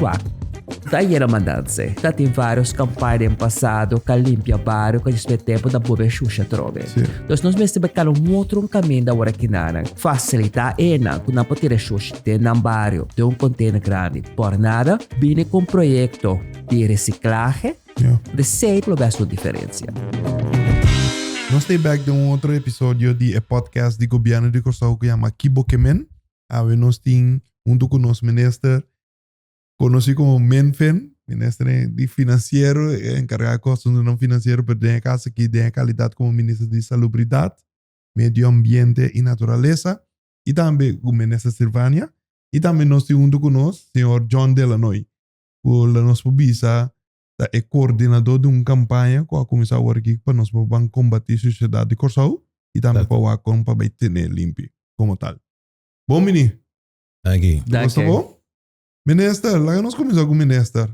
Wak, ta ayera mandanse. Ta tin varios campaña den pasado ka limpia bario ka djis tempo ta bobe shusha trobe. Sí. Dus nos mester bekala un otro un caminda awor aki nanan. Facilita enan ku nan por tira shushi den nan bario den un container grandi. Por nada, bini ku un proyecto di reciclahe. Ja. De sei lo best un diferencia. Nos ta back den un otro episodio di e podcast di Gobierno di Kòrsou ku yama Kibo Ke Men. Awe nos tin huntu ku nos minister konosí komo Minfin, minister di finansiero, enkargá ku asuntunan finansiero, pero den e kaso aki den e kalidat komo minister di Salubridat, Medio Ambiente i Naturalesa, i tambe ku minister Silvania. I tambe nos tin huntu ku nos señor John Delanoy, ku lo nos por bisa ta e koordinadó di un kampaña ku a kuminsá awor aki pa nos por ban kombatí sushedat di Kòrsou i tambe pa wak kon pa bai tene limpi komo tal. Bon bini! Danki. Nos ta bon? Minister, laga nos kuminsá ku minister.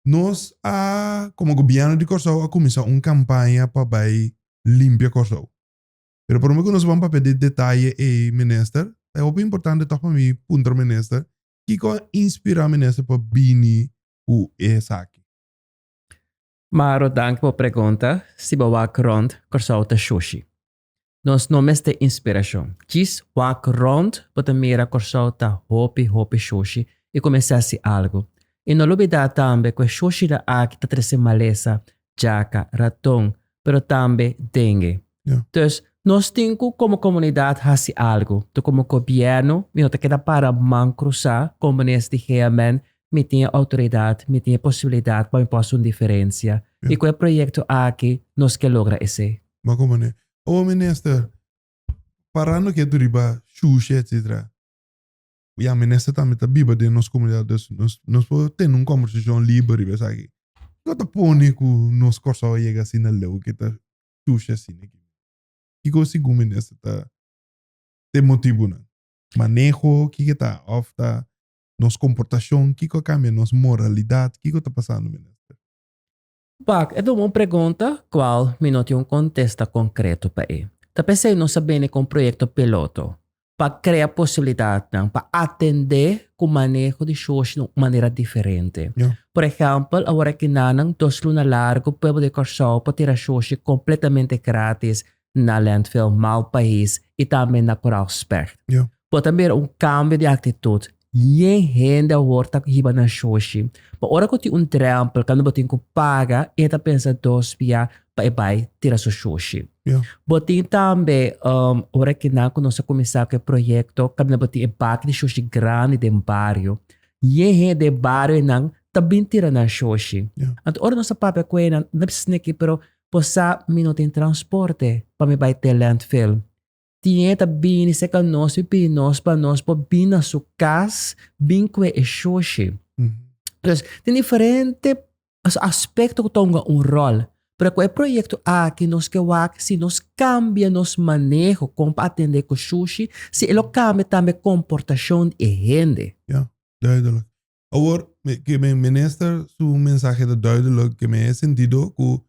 Nos a, komo gobièrnu di Kòrsou a kuminsá un kampaña pa bai limpia Kòrsou. Pero promé ku nos ban papia di detaye ei, minister, ta hopi importante tòg pa mi puntra minister, kiko a inspirá minister pa bini ku esaki? Maro, danki pa bo pregunta. Si bo wak rònt, Kòrsou ta shushi. Nos no mester inspirashon. Djis wak rònt bo ta mira Kòrsou ta hopi hopi shushi i kuminsá hasi algu. I no lubidá tambe ku e shushinan aki ta trese malesa, djaka, raton, pero tambe dengue. Dus nos tin ku komo komunidat hasi algu. Tu komo gobièrnu mi no ta keda para man krusá komo minister di GMN, mi tin e outoridat, mi tin e posibilidat pa mi por hasi un diferensia. I ku e proyekto aki nos ke logra esei. Ma como ne? Awor minister, parando ketu riba shushi etcetera, ya minister tambe ta biba den nos comunidad, dus nos nos por tene un conversacion liber riba esaki. Kiko ta pone ku nos Kòrsou a yega asina leu ke ta shushi asina aki? Kiko segun minister ta e motibunan? Maneho, kiko ta? Of ta nos komportashon? Kiko a kambia nos moralidat? Kiko ta pasando minister? Bak, e ta un bon pregunta cual mi no tin un contesta concreto pa e. Ta p'esey nos a bini cu un proyecto piloto pa crea posibilidadnan pa atende cu maneho di shushi na un manera diferente. Por ehempel, awor aki nanan dos luna largo pueblo di Corsou por tira shushi completamente gratis na landfill Malpais y tambe na Koraal Specht. Bo ta mira un cambio di actitud. Yen hende awor ta hiba nan shoshi. Ma ora cu tin un drempel cuando bo tin cu paga, e ta pensa dos bia pa e bay tira su shoshi. Bo tin tambe um, ora ki nan cu nos a cuminsa cu e proyecto, caminda bo tin e baki di shoshi grandi den bario. Yen hende den bario nan ta bin tira nan shoshi. Anto ora nos a papia cu e nan, nan bisa sneki pero Bo sa mi no tin transporte pa mi bai te landfill. Tiñe ta bini serka nos i pidi nos pa nos por bin na su kas bin kue e shoshi. Dus tin diferente aspekto ku ta hunga un ròl. Pero ku e proyekto aki nos ke wak si nos kambia nos maneho kon pa atendé ku shushi, si e lo kambia tambe komportashon di e hende. Ja, duidelijk. Awor, ke mi minister su mensahe ta duidelijk, ke mi e sentido ku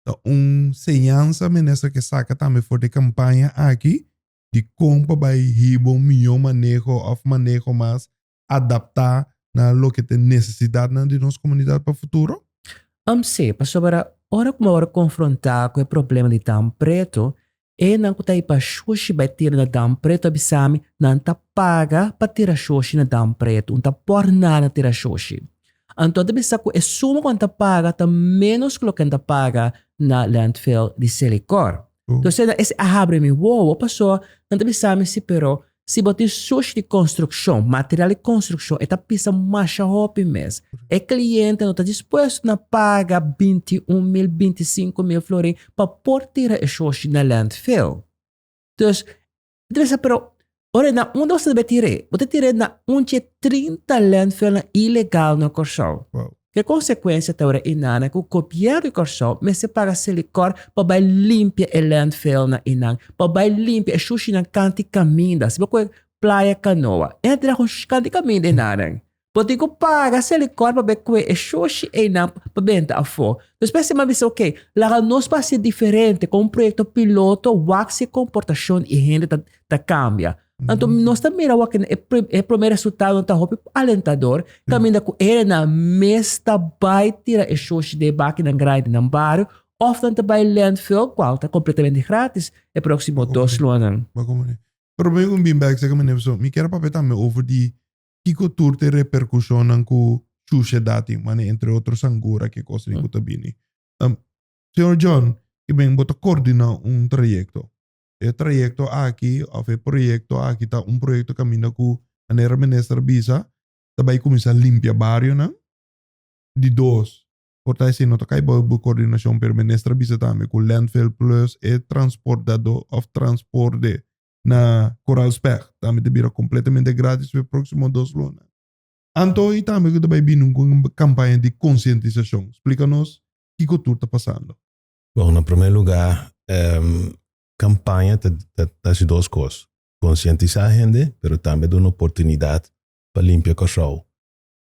ta un señansa minister ke saka tambe for di kampaña aki di kon pa bai hiba un mihó maneho òf maneho mas adaptá na loke ta e nesesidatnan di nos komunidat pa futuro? Sí, pasobra ora ku mi a wòrdu konfrontá ku e problema di Dam Pretu, E nan ku ta iba shushi bai tira na dam pretu a bisa mi, nan ta paga pa tira shushi na dam pretu, un ta por nada tira shushi. Anto a ta bisa ku e suma ku nan ta paga ta ménos ku loke nan ta paga na landfill di Selikor. Entonces esei a habri mi wowo pasobra nan ta bisa mi si pero Si bo tin sushi di konstrukshon, material di konstrukshon, e ta pisa masha hopi mes. E kliente no ta dispuesto na paga 21 mil, 25 mil florin pa por tira e shushi na landfill. Dus, e ta bisa, pero ora na unda bo ta debe tir'é? Bo ta tir'é na un dje 30 landfillnan ilegal na Kòrsou. Wow. Ke konsekuensia ta ora inana ku gobièrnu di Kòrsou mester paga Selikor pa bai limpia e landfillnan einan, pa bai limpia e shushinan kanti kaminda. Si bo kohe Playa Kanoa, e a traha un shushi kanti kaminda einanan. Bo tin ku paga Selikor pa bai kohe e shushi einan pa benta afó. Despues e man bisa oke, laga nos pa hasi diferente kon un proyekto piloto wak si e komportashon di e hende ta kambia. Anto nos ta mira wak e, e promé resultado ta hopi alentador, kaminda ku hendenan mes ta bai tira e shushi den e bakinan grandi nan bario, òf nan ta bai landfill, kual ta kompletamente gratis e próksimo dos lunanan. Pero mi un bin bek seka meneer so mi kier papia tambe over di kiko tur te repercusionnan ku shushedat tin, mane entre otro sangura ke kos ku ta bini. Señor John, ki ben bo ta coordina un trayecto. E trayecto aki of e proyecto aki ta un proyecto kaminda ku manera minister a bisa ta bai kuminsá limpia barionan. Di dos, por ta esei no ta kai bou bo coordinacion pero minister a bisa tambe ku Landfill Plus e transportador of transporde na Koraal Specht tambe ta bira completamente gratis pa e proximo dos luna. Anto i tambe ku ta bai bini un campaña di concientisacion. Splica nos kiko tur ta pasando. Bon, na prome lugar campaña ta haci dos cos, concientisa hende pero tambe duna oportunidad pa limpia Kòrsou.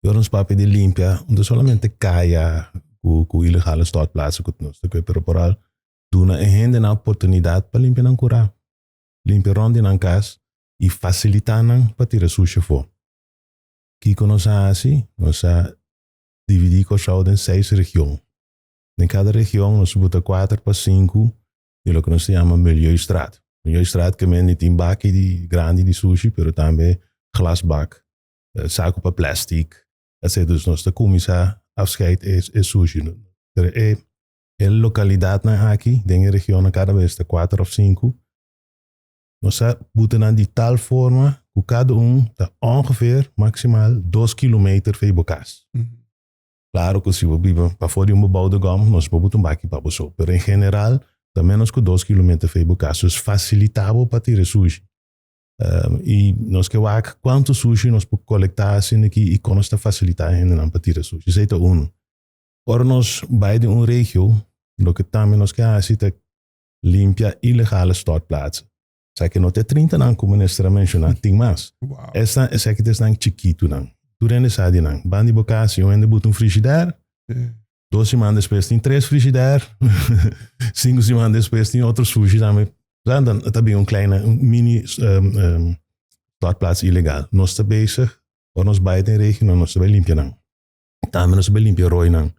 I ora nos papia di limpia, no ta solamente kaya ku ilegale stortplaatsen ku nos ta kue, pero poral duna e hendenan oportunidat pa limpia nan kurá, limpia rònt di nan kas i fasilitá nan pa tira sushi afó. Kiko nos a hasi? Nos a dividí Kòrsou den seis region. Den kada region nos buta kuater pa sinku di loke nos ta yama milieustraat. Milieustraat ke men di tin baki di grandi di sushi, pero tambe glasbak, saku pa plastic, etcetera. Dus nos ta kuminsá afscheid e sushi. Pero e e lokalidatnan aki den e regionnan kada bes ta kuater òf sinku, nos a buta nan di tal forma ku kada un ta ongeveer maksimal dos kilometer for bo kas. Klaro ku si bo biba pafó di un beboude gòm, nos por buta un baki pa bo so, pero en general ta ménos ku dos kilometer for bo kas. Dus fasilitá bo pa tira sushi. I nos ke wak kuantu sushi nos por kolektá asina aki i kon nos ta fasilitá e hendenan pa tira sushi. Esei ta unu. Ora nos bai den un regio, loke tambe nos ke hasi ta limpia ilegale stortplaatsen. Esaki no ta e trintanan ku minister a menshoná, tin mas. Esnan, esaki ta esnan chikitunan. Tur hende sa di nan. Ban di bo kas i un hende buta un frishider, dos siman despues tin tres frishider, sinku siman despues tin otro sushi tambe. Dan ta bin un kleine, un mini stortplaats ilegal. Nos ta bezig, ora nos bai den regionan, nos ta bai limpia nan. Tambe nos ta bai limpia rooinan.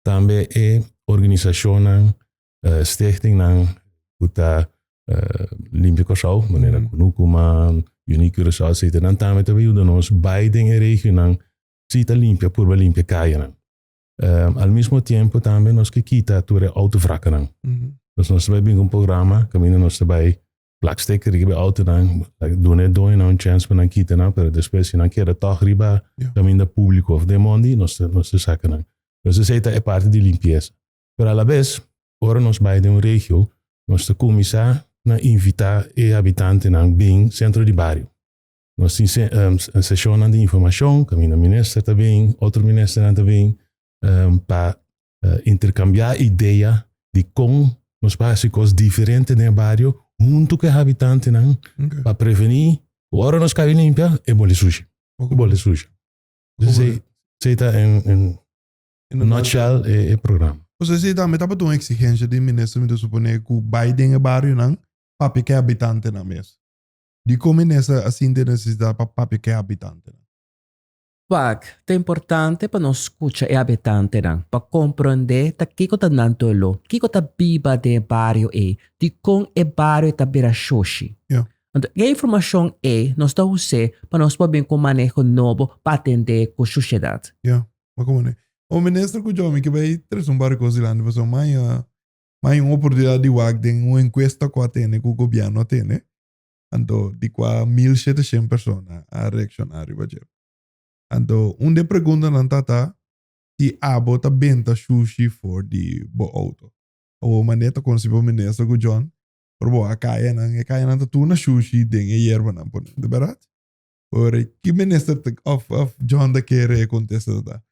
Tambe e organisashonnan, stichtingnan ku ta limpia Kòrsou, manera Kunukuman, Unie Curaçao, etcetera, nan tambe ta yuda nos bai den e regionnan si ta limpia, purba limpia kayanan. Al mismo tiempo tambe nos ke kita tur e outovraknan. Nos nos ta bai bin ku un programa kaminda nos ta bai plak sticker riba e outonan, duna e doñonan un chèns pa nan kita nan, pero despues si nan keda tòg riba kaminda públiko òf den mondi, nos ta saka nan. Entonces esei ta e parti di limpiesa. Pero alabes, ora nos bai den un regio, nos ta kuminsá na invitá e habitantenan bin sentro di bario. Nos tin seshonnan di informashon kaminda minister ta bin, otro ministernan ta bin pa interkambiá idea di kon nos por hasi kos diferente den e bario huntu ku e habitantenan pa prevení ku ora nos kai limpia e boli sushi. E boli sushi. Esei ta en nutshell e programa. Pues esei tambe tabata un eksigensia di minister mi ta supone ku bai den e barionan papia ku e habitantenan mes. Dikon minister a sinti e nesesidat pa papia ku e habitantenan? Wak, ta importante pa nos skucha e habitantenan pa komprondé ta kiko ta nan doló, kiko ta biba den e bario ei, dikon e bario ta bira shoshi. Anto e informashon ei nos ta us'é pa nos por bin ku un maneho nobo pa atendé ku shushedat. Ya, ma komo ne. O minister ku Jomi ke bai trese un par di kos dilanti pasobra maña maña un oportunidat di wak den un enkuesta ku a tene ku gobièrnu a tene. Anto di kua 1700 persona a reakshoná riba dje. Anto un di e preguntanan ta ta si abo ta benta shushi for di bo outo. Awor manera ta konosí pa minister ku John, pero bo a kayanan, e kayanan ta tur na shushi den e yerbanan pone, di bèrdat? Ora ki minister ta òf òf John ta kere e kontesta ta ta?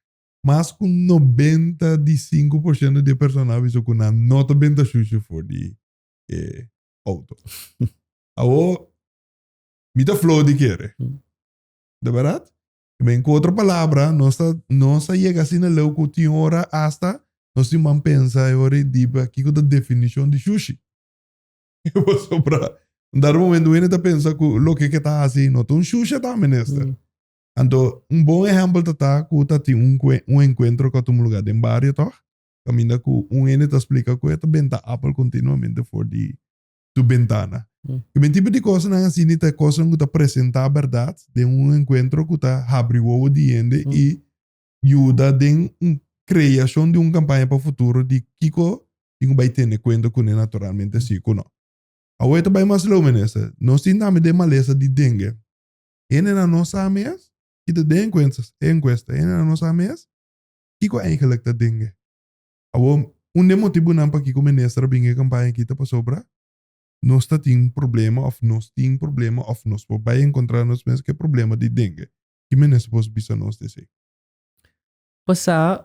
Mas ku 95% di e persona a bisa ku nan no ta benta shushi for di e auto. Awo, mi ta flow di kere. De verdad? Ben, ku otro palabra, nos ta, nos a yega asina leu ku tin ora hasta nos tin man pensa e ora i diba kiko ta definishon di shushi. Pasobra Un dado momento hende ta pensa ku loke ke ta hasi no ta un shusha ta, minister. Anto un bon ehèmpel ta ta ku ta tin un un enkuentro ku a tuma lugá den bario tòg, kaminda ku un hende ta splika ku e ta benta apel kontinuamente for di su bentana. E men tipo di kosnan asina ta kosnan ku ta presentá bèrdat den un enkuentro ku ta habri wowo di hende i yuda den un kreashon di un kampaña pa futuro di kiko tin ku bai tene kuenta kuné naturalmente si ku no. Awor e ta bai mas leu minister, nos tin tambe den malesa di dengue. Hendenan no sa mes ki ta den e enkuesta, hendenan no sa mes kiko eigenlijk ta dengue. Awor un den motibunan pakiko minister a bin e kampaña aki ta pasobra nos ta tin problema of nos tin problema of nos por bai enkontra nos mes ku e problema di dengue. Ki minister por bisa nos di esei? Pasá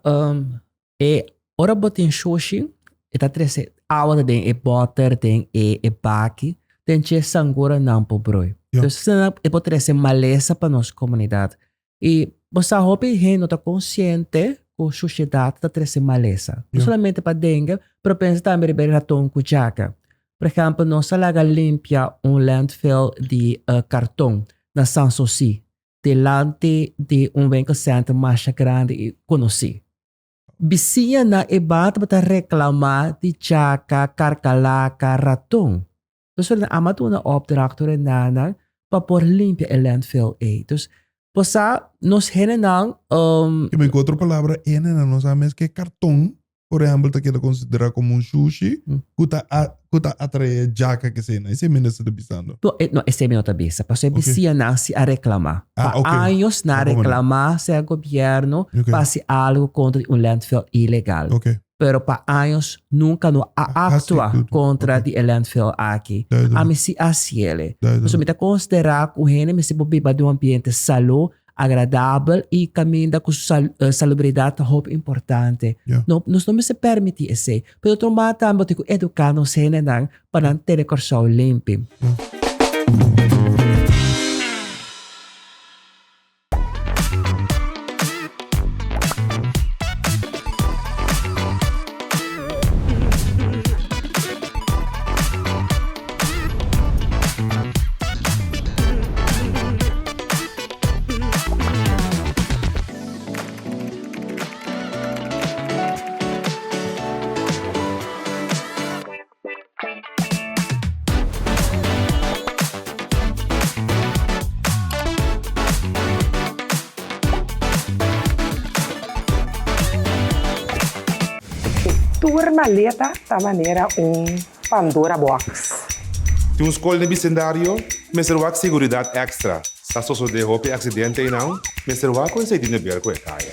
e ora bo tin shushi e ta trese awa ta den e bòter den e e baki den dje sanguranan por brui. Dus asina e por trese malesa pa nos komunidat. I bo sa hopi hende no ta konsiente ku shushedat ta trese malesa. No solamente pa dengue pero pensa tambe riba e raton ku djaka. Por ehèmpel nos a laga limpia un landfill di karton na San Sosi. Delante di un winkelcentrum masha grandi i konosí. Bisiñanan e ban tabata reklamá di chaka, karkalaka, raton. Dus nan a duna opdracht tur e nannan pa por limpia e landfill ei. Dus bo sa nos hendenan. Ku otro palabra hendenan no sa mes ke karton por ehempel ta keda konsiderá komo un shushi ku ta ku ta atraé djaka ke esei. Esei minister ta bisando. No, e, no, esei mi no ta bisa. Pasobra e bisia nan si a reklamá. Ah, Pa ok. años nan a reklamá sea gobièrnu pa hasi algu kontra di un landfill ilegal. Ok. Pero pa años nunka no a aktua kontra di e landfill aki. Ami si a hasiel. Pasobra mi ta konsiderá ku hende mester por biba den un ambiente salú agradabel y caminda cu salubridad ta hopi importante. No, nos no mester permiti esey. Pero otro man tambe tin cu educa nos hendenan pa nan tene Corsou limpi. Tur maleta ta manera un Pandora box. Tin un skol den bisendario mester wak seguridat èkstra. Sa sosodé hopi aksidente einan, mester wak ku esei tin de ber ku e kaya.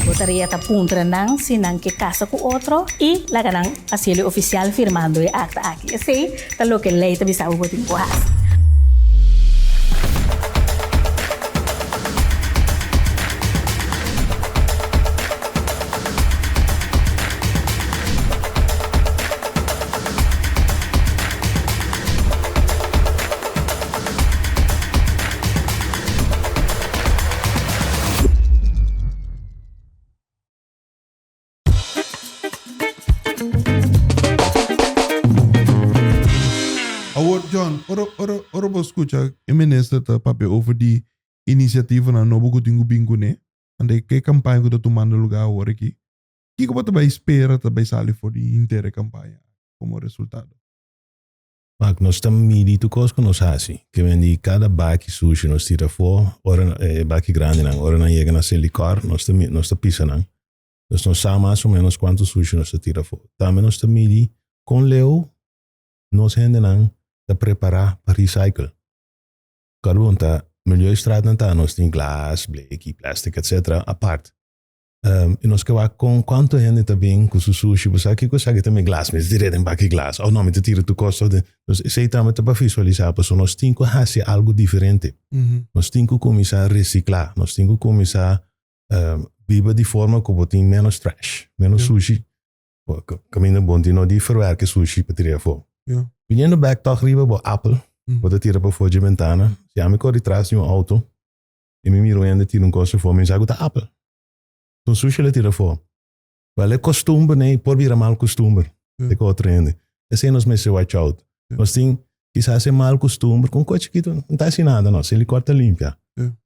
Bo tarea ta puntra nan si nan ke kasa ku otro i laga nan hasiel e ofisial firmando e akta aki. Esei ta loke lei ta bisa bo bo tin ku hasi. Awor, John, ora, ora, ora bo skucha e minister ta papia over di inisiativanan nobo ku tin ku bin kuné, ante ke kampaña ku ta tumando lugá awor aki, kiko bo ta bai spera ta bai sali for di henter e kampaña komo resultado? Wak, nos ta midi tur kos ku nos hasi. Ke men di kada baki sushi nos tira afó, ora e baki grandinan, ora nan yega na Selikor, nos ta nos ta pisa nan. Dus nos sa mas o ménos kuantu sushi nos ta tira afó. Tambe nos ta midi kon leu nos hendenan ta prepará pa recycle. Karbon ta milieustraatnan ta, nos tin glas, bleki, plastic, etcetera, apart. I nos ke wak kon kuantu hende ta bin ku su sushi, bo sa kiko esaki ta mi glas, mi ta tira den baki glas, òf no mi ta tira tur kos den. Dus esei tambe ta pa visualisá pasobra nos tin ku hasi algu diferente. Nos tin ku kuminsá resiklá, nos tin ku kuminsá biba di forma ku bo tin ménos trash, ménos sushi. Kaminda bon tin no di verwerk e sushi pa tira afó. Viniendo back toch riba bo appel, bo ta tira pafó dje bentana. Si ami kore tras di un auto i mi mira un hende tira un kos afó, mi sa ku ta appel. Un sushi el a tira afó. Wel e kostumber nei por bira mal kostumber di ku otro hende. Esei nos mester watch out. Nos tin kisas e mal kostumber ku un kos chikito no ta hasi nada no, si likor ta limpia.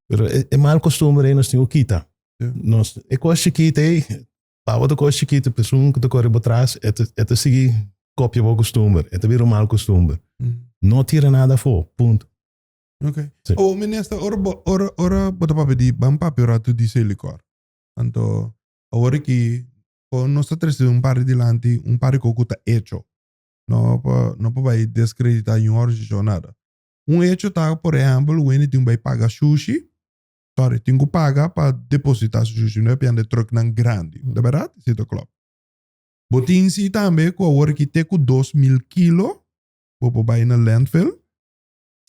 Pero e mal kostumber ei nos tin ku kita. Nos e kos chikito ei Pa bo ta kos chikitu, esun ku ta kore bo tras, e ta, e ta sigui kopia bo kustumber. E ta bira un mal kustumber. No tira nada afó, punto. Ok. Sí. Oh, minister, ora bo, ora, ora bo ta papia di, ban papia un ratu di Selikor. Anto, awor aki, kon nos ta trese un par di dilanti, un par di kos ku ta hecho. No pa, no pa bai deskreditá niun organisashon, nada. Un hecho ta, por ehèmpel, wende tin bai paga shushi, Sorry, tin ku paga pa depositá su shushi, no e pian de trucknan grandi. Ta bèrdat? Si ta klòp. Bo tin si tambe ku awor aki te ku 2000 kilo bo por bai na landfill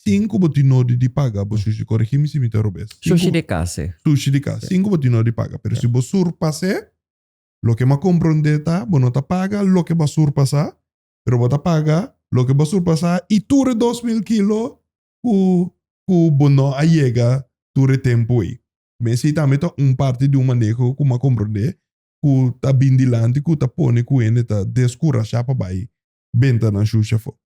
sin ku bo tin nodi di paga bo shushi. Korigí mi si mi ta robes. Sin Shushi ku di kas, e. Shushi di kas, sin ku bo tin nodi di paga. Pero si bo surpas'é, loke mi a komprondé ta bo no ta paga loke bo a surpasá, pero bo ta paga loke bo a surpasá i tur e 2000 kilo ku ku bo no a yega tur e tempu ei. Mesei tambe ta un parti di un maneho ku mi a komprondé ku ta bin dilanti ku ta pone ku hende ta deskurashá pa bai benta nan shushi afó.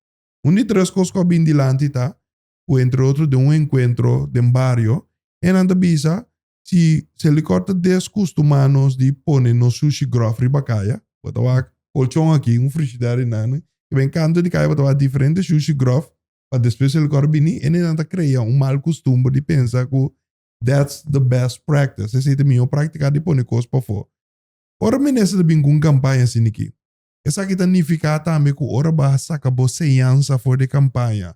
Un di tres kos ku a bin dilanti ta ku entre otro den un enkuentro den bario e nan ta bisa si Selikor ta deskustumá nos di pone nos shushi gròf riba kaya, bo ta wak kolchon aki, un frishider i nan, i ben kantu di kaya bo ta wak diferente shushi gròf Pa despues el kor bini, e nan ta krea un mal kustumber di pensa ku that's the best practice, esei ta e mihó práktika di pone kos pafó. Ora minister ta bin ku un kampaña asina aki, esaki ta nifiká tambe ku ora bo a saka bo señansa for di e kampaña,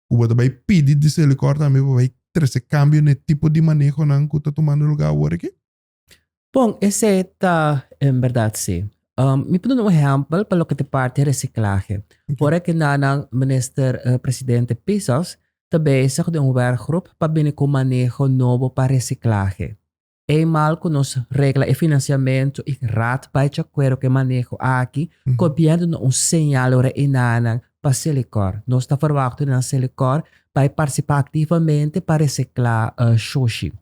ku bo ta bai pidi di Selikor tambe pa bai trese kambio na e tipo di manehonan ku ta tumando lugá awor aki? Bon, esei ta en berdad si. Mi por duna un ehempel pa loke ta parti reciclahe. Ora ki nan minister presidente Pisas ta bezig den un werkgroep pa bini ku maneho nobo pa reciclahe. Eenmaal ku nos regla e financiamento i raad bai di akuerdo ku e maneho aki, gobierno duna un señal ora e nan pa Selikor. Nos ta verwachto di nan Selikor bai partisipá aktivamente pa resiklá shushi.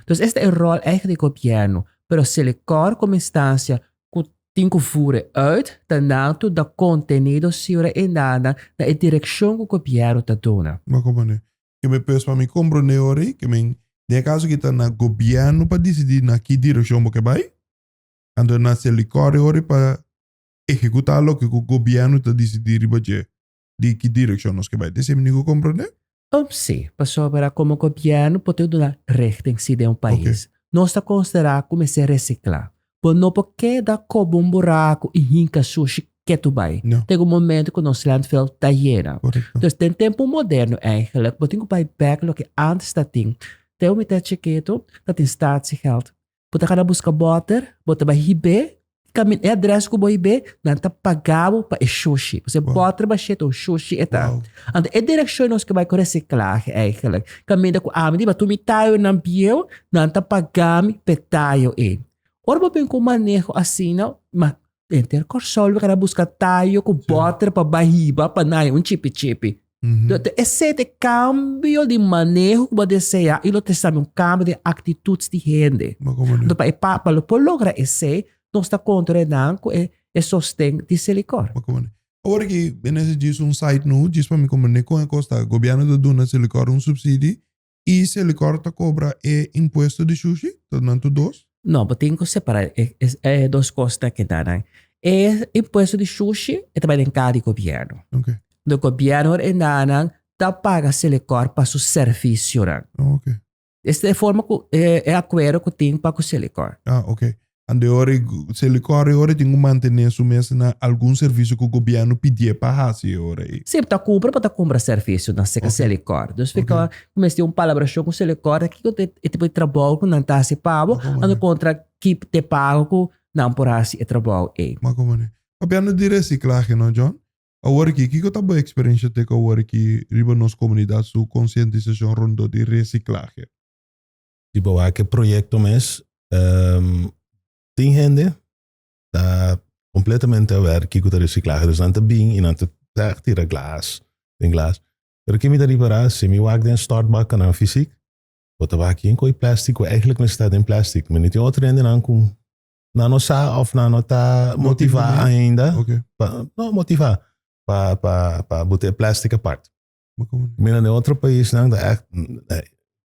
Dus esta e ròl eigenlijk di gobièrnu. Pero Selikor komo instansia ku tin ku voer uit ta nan tur da kontenido siura e nada na e direkshon ku gobièrnu ta duna. Ma komo ne? Ke mi pes pa mi komprondé ora ei, ke men den e kaso aki ta na gobièrnu pa disidí na ki direkshon bo ke bai, anto na Selikor e ora ei pa ehekutá loke ku gobièrnu ta disidí riba dje. Di ki direkshon nos ke bai? Esei mi tin ku komprondé? Sí, pasobra komo gobièrnu por tin duna richting si den un pais. Nos ta konsiderá ku mester resiklá. Bo no por keda koba un buraku i hinka sushi ketu bai. Te un momento ku nos landfill ta yena. Dus den tempu moderno eigenlijk bo tin ku bai bèk loke ántes ta tin. Te un mitad chikitu ta tin statiegeld. Bo ta kana buska bòter, bo ta bai hib'é, kaminda e adrès ku bo hib'é, nan ta paga bo pa e shushi. Pasobra e bòter bashé ta un shushi e ta. Anto e direkshon nos ke bai ku resiklahe eigenlijk. Kaminda ku ami di ba tur mi tayonan bieu, nan ta paga mi pa e tayo ei. Ora bo bin ku un maneho asina, ma henter Kòrsou lo kana buska tayo ku bòter pa bai hiba pa nan haña un chipi chipi. Esei ta e kambio di maneho ku bo deseá i lo trese tambe un kambio den aktitut di hende. Anto pa e pa lo por logra esei nos ta kontra nan ku e sosten di Selikor. Awor aki mester djis un side note djis pa mi komprende kon e kos ta. Gobièrnu ta duna Selikor un supsidi i Selikor ta kobra e impuesto di shushi? Ta nan tur dos? No, bo tin ku separá e dos kosnan akinan. E impuesto di shushi e ta bai den kara di gobièrnu. De gobièrnu ora e nanan ta paga Selikor pa su servisionan. Esta e forma ku e akuerdo ku tin pa ku Selikor. Ah, ok. Ando e ora Selikor e ora tin ku mantené su mes na algun servisio ku gobièrnu pidié pa hasi e ora ei. Sí, ta kumpra pa ta kumpra servisio na seka Selikor. Dus fika ku mester un palabrashon ku Selikor kiko ta e tipo di trabou ku nan ta hasi pa bo, ando kontra ki te pago ku nan por hasi e trabou ei. Papiando di resiklahe no John, Awor aki, kiko ta bo eksperensha te ku awor aki riba nos komunidat su konsientisashon rondó di resiklahe? Si bo wak e proyekto mes, tin hende ta kompletamente aware kiko ta resiklahe. Dus nan ta bin i nan ta tira glas. Den glas. Pero ke mi ta ripará, si mi wak den stortbakkennan fysiek, bo ta wak yen koe plastic ku eigenlijk mester ta den plastic. Mi no tin otro hendenan ku nan no sa of nan no ta motivá ainda, pa, no motivá, pa, pa, pa buta e plastic apart. Mira den otro paisnan ta echt,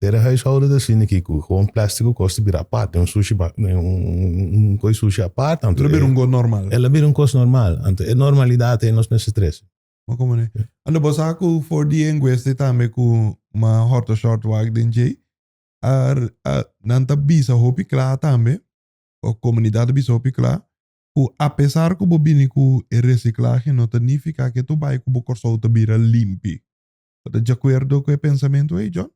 dere huishouden ta asina aki ku gewoon plastic ku kos ta bira apart, den un sushi bak, den un koe sushi apart. El a bira un kos normal. El a bira un kos normal. Anto e normalidad ei nos mester trese. Ma como ne? Ando bo sa ku for di encuesta tambe ku ma horta short wak den djei, a, a, nan ta bisa hopi kla tambe, o komunidat ta bisa hopi kla, ku apesar ku bo bini ku e resiklahe no ta nifiká ke tu bai ku bo Kòrsou ta bira limpi. Bo ta djakuerdo ku e pensamentu ei, John?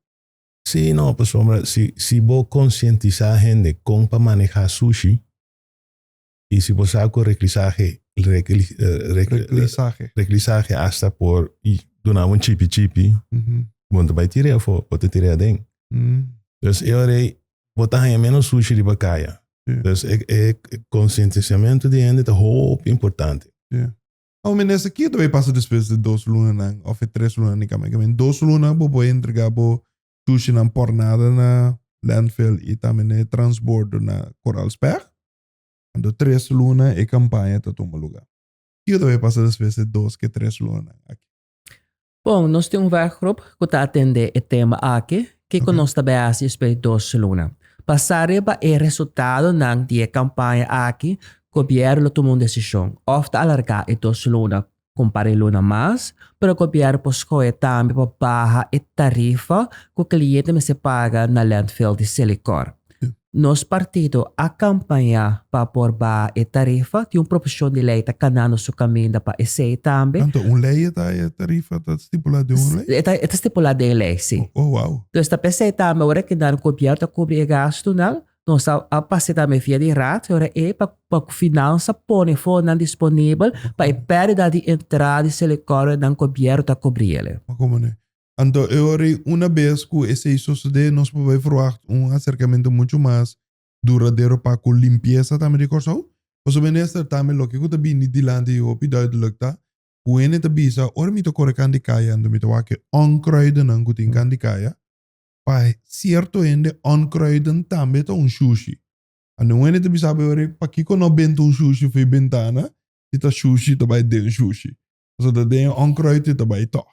Sí, no, pasobra si, si bo konsientisá hende kon pa manehá sushi, i si bo sa ku reklisahe, Reklisahe. reklisahe asta por duna un chipi chipi, bo no ta bai tir'é afó, bo ta tir'é aden. Dus e ora ei bo ta haña ménos sushi riba kaya. Dus e e konsientisiamentu di hende ta hopi importante. Sí. Awo minister, kiko ta bai pasa despues di dos lunanan òf e tres lunanan di kamba? Kimen dos luna bo por entrega bo sushinan pòrnada na landfill i tambe na e transbordo na Koraalsberg. Anto tres luna e kampaña ta tuma lugá. Kiko ta bai pasa despues di dos ke tres lunanan aki? Bon, nos tin un werkgroep ku ta atendé e tema aki. Kiko nos ta bai hasi despues di dos luna? Basá riba e resultadonan di e kampaña aki, gobièrnu lo tuma un desishon. Òf ta alargá e dos luna ku un par di luna mas, pero gobièrnu por skohe tambe pa baha e tarifa ku kliente mester paga na landfill di Selikor. Nos partido a kampañá pa por baha e tarifa. Tin un proposishon di lei ta kanando su kaminda pa esei tambe. Anto un lei e ta e tarifa ta stipulá den un lei? E ta e ta stipulá den e lei, sí. Oh, wow. Dus ta p'esei tambe ora ki nan gobièrnu ta kubri e gastunan, nos a a pas'é tambe via di raad, ora e pa pa finansa pone fondonan disponibel pa e pèrdida di entrada di Selikor nan gobièrnu ta kubri el. Ma komo ne? Anto e ora ei una bes ku esei sosodé nos por bai verwagt un aserkamentu muchu mas duradero pa ku limpiesa tambe di Kòrsou. Pasobra minister tambe loke ku ta bini dilanti i hopi duidelijk ta ku hende ta bisa ora mi ta kore kan di kaya anto mi ta wak e onkruidennan ku tin kan di kaya pa sierto hende onkruiden tambe ta un shushi. Anto un hende ta bisa bo e ora ei pakiko no benta un shushi for e bentana si ta shushi ta bai den shushi. Pasobra ta den e onkruid e ta bai tòg.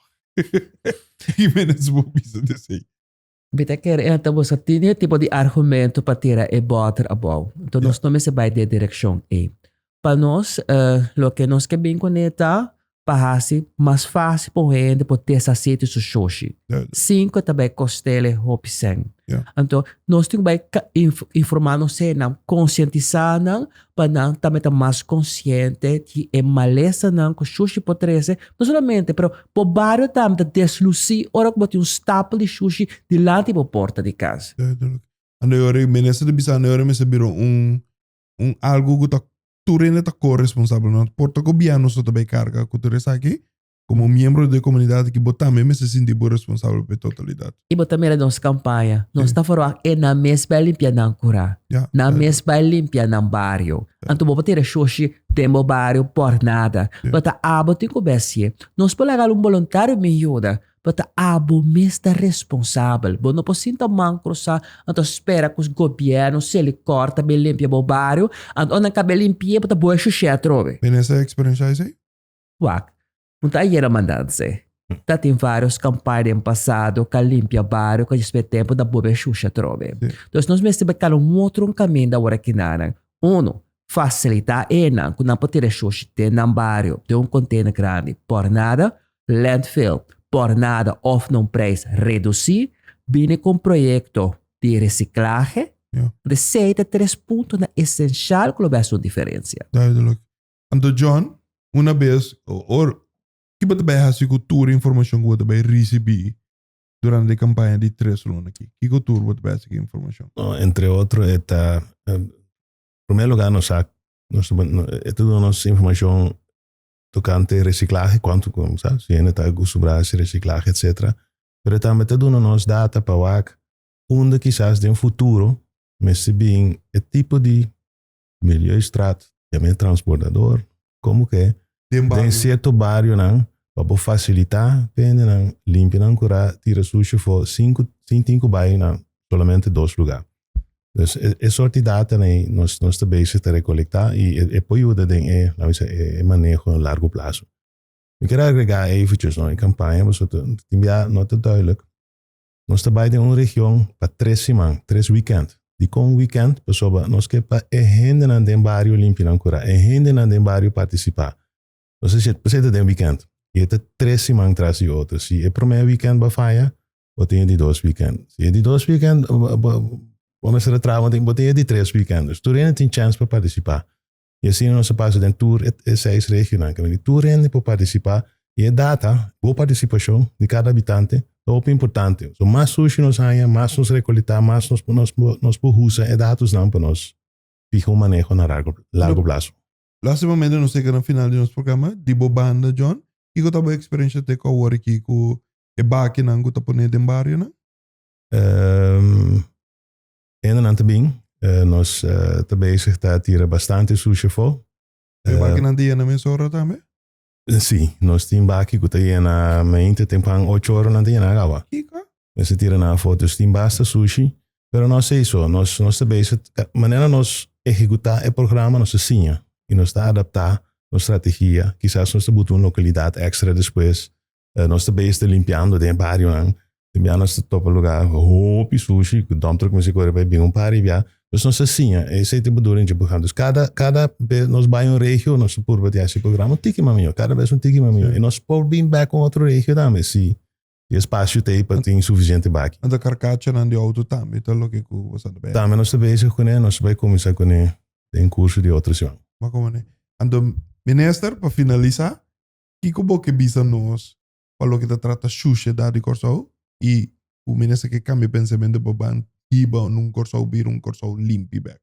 Ki menes bo bisa di esei? Mi ta kere e ta busca tin e tipo di argumento pa tira e boter abou. Enton nos no mester bai den e direccion ei. Pa nos, loke nos ke bin kuné ta pa hasi mas fácil pa un hende por deshasé di su shoshi. Sin ku e ta bai kost'el hopi sèn. Anto nos tin ku bai informá nos hendenan, konsientisá nan pa nan tambe ta mas konsiente di e malesanan ku shushi por trese, no solamente pero bo bario tambe ta deslusí ora ku bo tin un stapel di shushi dilanti bo porta di kas. Duidelijk. Anto e ora ei minister ta bisa anto e ora mester bira un un algu ku ta tur hende ta ko-responsabel. No por ta gobièrnu so ta bai karga ku tur esaki. Komo miembro di e komunidat aki bo tambe mester sinti bo responsabel pa e totalidat. I bo ta mira nos kampaña, nos ta forwagt e nan mes bai limpia nan kurá, nan mes bai limpia nan bario. Anto bo por tira shoshi den bo bario por nada. Bo ta abo tin ku besié. Nos por laga algun boluntario bin yuda, bo ta abo mes ta responsabel. Bo no por sinta man krusá anto spera ku gobièrnu Selikor ta bin limpia bo bario, anto ora nan kaba e limpi'é bo ta boe shushé atrobe. Minister a eksperenshá esei? Wak, un ta ayera mandanse. Ta tin varios kampaña den pasado ka limpia bario ka djis tempu ta bobe shusha atrobe. Dus nos mester bai kala un otro un kaminda awor akinanan. Uno, fasilitá enan ku nan por tira shushi den nan bario den un container grandi por nada, landfill por nada òf na un prijs redusí, bini ku un proyekto di resiklahe. Esei ta tres puntonan esenshal ku lo bai hasi un diferensia. Duidelijk. Anto John, una bes, or, ki bo ta bai hasi ku tur informashon ku bo ta bai risibí durante e kampaña di tres luna aki? Kiko tur bo ta bai hasi ku e informashon? No, entre otro e ta, en primer lugar nos sa, nos ta, e ta duna nos informashon tokante resiklahe, kuantu ku, sa, si hende ta akustumbrá hasi resiklahe, etcetera. Pero e tambe ta duna nos data pa wak unda kisas den futuro mester bin e tipo di Milieustraat, también transbordador, como que Den den bario. cierto barionan. Pa bo fasilitá pa hendenan limpia nan kurá, tira sushi afó sin ku sin tin ku bai na solamente dos lugá. Dus e e sort di datanan ei nos nos ta bezig ta rekolektá i e e por yuda den e laat mi bisa e maneho na largo plaso. Mi ker agregá eventjes no e kampaña pasobra ta tin bia no ta duidelijk. Nos ta bai den un region pa tres siman, tres wikènt. Dikon wikènt? Pasobra nos ke pa e hendenan den bario limpia nan kurá, e hendenan den bario partisipá. Nos a siet ta den wikènt i e ta tres siman tras di otro. Si e promé wikènt bo a faya, bo tin e di dos wikènt. Si e di dos wikènt bo mester a traha, bo tin e di tres wikènt. Dus tur hende tin chèns pa partisipá. I asina nos a pasa den tur e seis regionan. Kende tur hende por partisipá i e data, bo partisipashon di kada habitante ta hopi importante. So mas sushi nos haña, mas nos rekolektá, mas nos nos por usa e datosnan pa nos fiha un maneho na largo plaso. Lastimamente nos yega na final di nos programa. Di bo banda, John, kiko ta bo eksperensha te ku awor aki ku e bakinan ku ta pone den barionan? Hendenan ta bin, nos ta bezig ta tira bastante sushi afó. E bakinan ta yena mesora tambe? Si, nos tin baki ku ta yena mainta tempan ocho ora nan ta yena awa. Kiko? Mester tira nan afó, dus tin basta sushi, pero no esei so, nos nos ta bezig, manera nos ehekutá e programa nos ta siña i nos ta adaptá nos strategia, kisas nos ta buta un lokalidat èkstra despues, nos ta bezig ta limpiando den e barionan, tin bia nos ta topa lugá hopi sushi, ku dump truck mester kore bai bin un par di bia, dus nos ta siña, esei ta bedoeling dje programa, dus kada kada bes nos bai un regio nos ta purba di hasi e programa un tiki mas mihó, kada bes un tiki mas mihó i nos por bin bèk un otro regio tambe si E espacio ta ei pa tin suficiente baki. Anto karkachanan di auto tambe ta loke ku bo sa ta bay. Tambe nos ta bezig kuné, nos ta bay kuminsá kuné den kurso di otro siman. Bo komo ne. Anto minister, pa finalisá, kiko bo ke bisa nos pa loke ta trata shushedat di Kòrsou i ku minister ke kambia pensamentu pa ban hiba un Kòrsou bira un Kòrsou limpi bèk?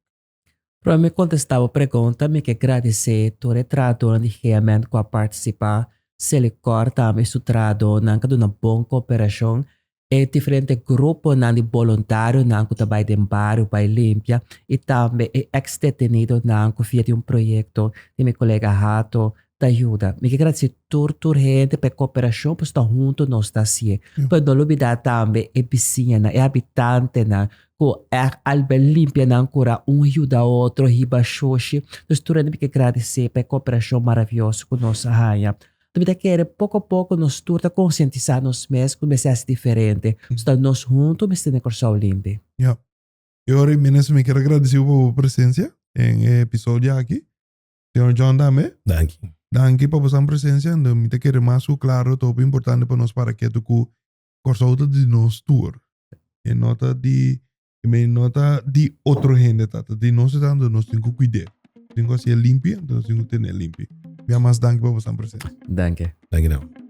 Prome mi kontestá bo pregunta, mi ke gradisé tur e trahadónan di GMN ku a partisipá, Selikor tambe i su trahadónan ku a duna bon kooperashon, e diferente gruponan di boluntarionan ku ta bai den bario bai limpia i tambe e eks detenidonan ku via di un proyekto di mi kolega Hato ta yuda. Mi ke gradisé tur tur hende pa e kooperashon pasobra ta huntu nos ta hasié. Pero no lubidá tambe e bisiñanan, e habitantenan ku ègt al bai limpia nan kura un yuda otro, hiba shoshi. Dus tur hende mi ke gradisé pa e kooperashon maravioso ku nos a haña. Mi ta kere poko poko nos tur ta konsientisá nos mes ku mester hasi diferente. Pasobra nos huntu mester tene Kòrsou limpi. Ya. E ora minister mi kier a gradisí bo pa bo presensia den e episodio aki. Señor John tambe. Danki. Danki pa bosan presencia. Ando mi ta kere mas ku klaro ta hopi importante pa nos para ketu ku Kòrsou ta di nos tur. E no ta di I mean, no ta di otro hende ta, ta di nos ta, ando nos tin ku kuid'é. Tin ku hasié limpi, ando nos tin ku ten'é limpi. Bia mas danki pa bosan presencia. Danki. Danki nan.